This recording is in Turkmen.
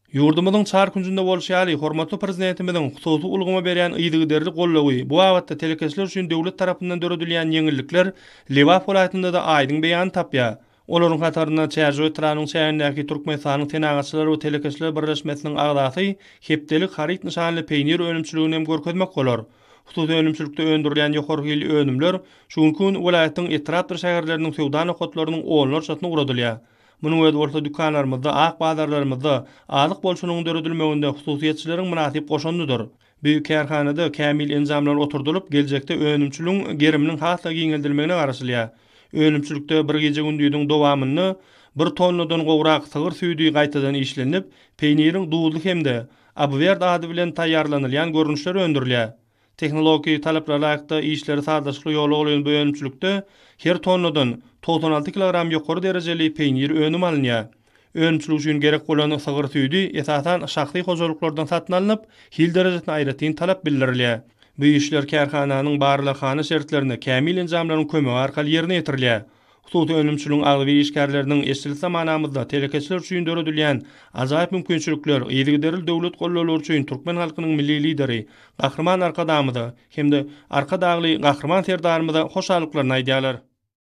Ýurdumyzyň çar künjünde bolşy ýaly, hormatly Prezidentimiziň hususy ulgama berýän yzygiderli goldawy, bu babatda telekeçiler üçin döwlet tarapyndan döredilýän ýeňillikler Lebap welaýatynda-da aýdyň beýanyny tapýar. Olaryň hatarynda Çärjew etrabynyň çägindäki Türkmenistanyň Senagatçylar we telekeçiler birleşmesiniň agzasy Hepdelik haryt nyşanly peýnir önümçiligini hem görkezmek bolar. Hususy önümçilikde öndürilýän ýokary hilli önümler şu günki gün welaýatyň etrapdyr şäherleriniň söwda nokatlarynyň onlarçasyna ugradylýar. Munuň özi bolsa dükanlarymyzda, ak bazarlarymyzda azyk bolçulygynyň döredilmeginde hususyýetçileriň mynasyp goşandydyr. Bu kärhanada kämil enjamlar oturdylyp, geljekde önümçiligiň geriminiň has-da giňeldilmegine garaşylýar. Önümçilikde bir gije-gündiziň dowamynda bir tonnadan gowrak sygyr süýdi gaýtadan işlenilip, peýniriň duzly hem-de Abwerd ady bilen taýýarlanylýan görnüşleri öndürilýär. Tehnologiki talaplara laýyklykda işleri sazlaşykly ýola goýlan bu önümçilikde her tonnadan 96 kilogram ýokary derejeli peýnir önümi alynýar. Önümçilik üçin gerek bolan sygyr süýdi, esasan, şahsy hojalyklardan satyn alnyp, hil derejesine aýratyn talap bildirilýär. Bu işler kärhananyň barlaghana şertlerinde kämil enjamlaryň kömegi arkaly ýerine ýetirilýär. Hususy önümçiligiň agzybir işgärleriniň eşretli zamanamyzda telekeçiler üçin döredilýän ajaýyp mümkinçilikler, yzygiderli döwlet gollawlary üçin türkmen halkynyň Milli Lideri Gahryman Arkadagymyza hem-de Arkadagly Gahryman Serdarymyza hoşallyklaryny aýdýarlar.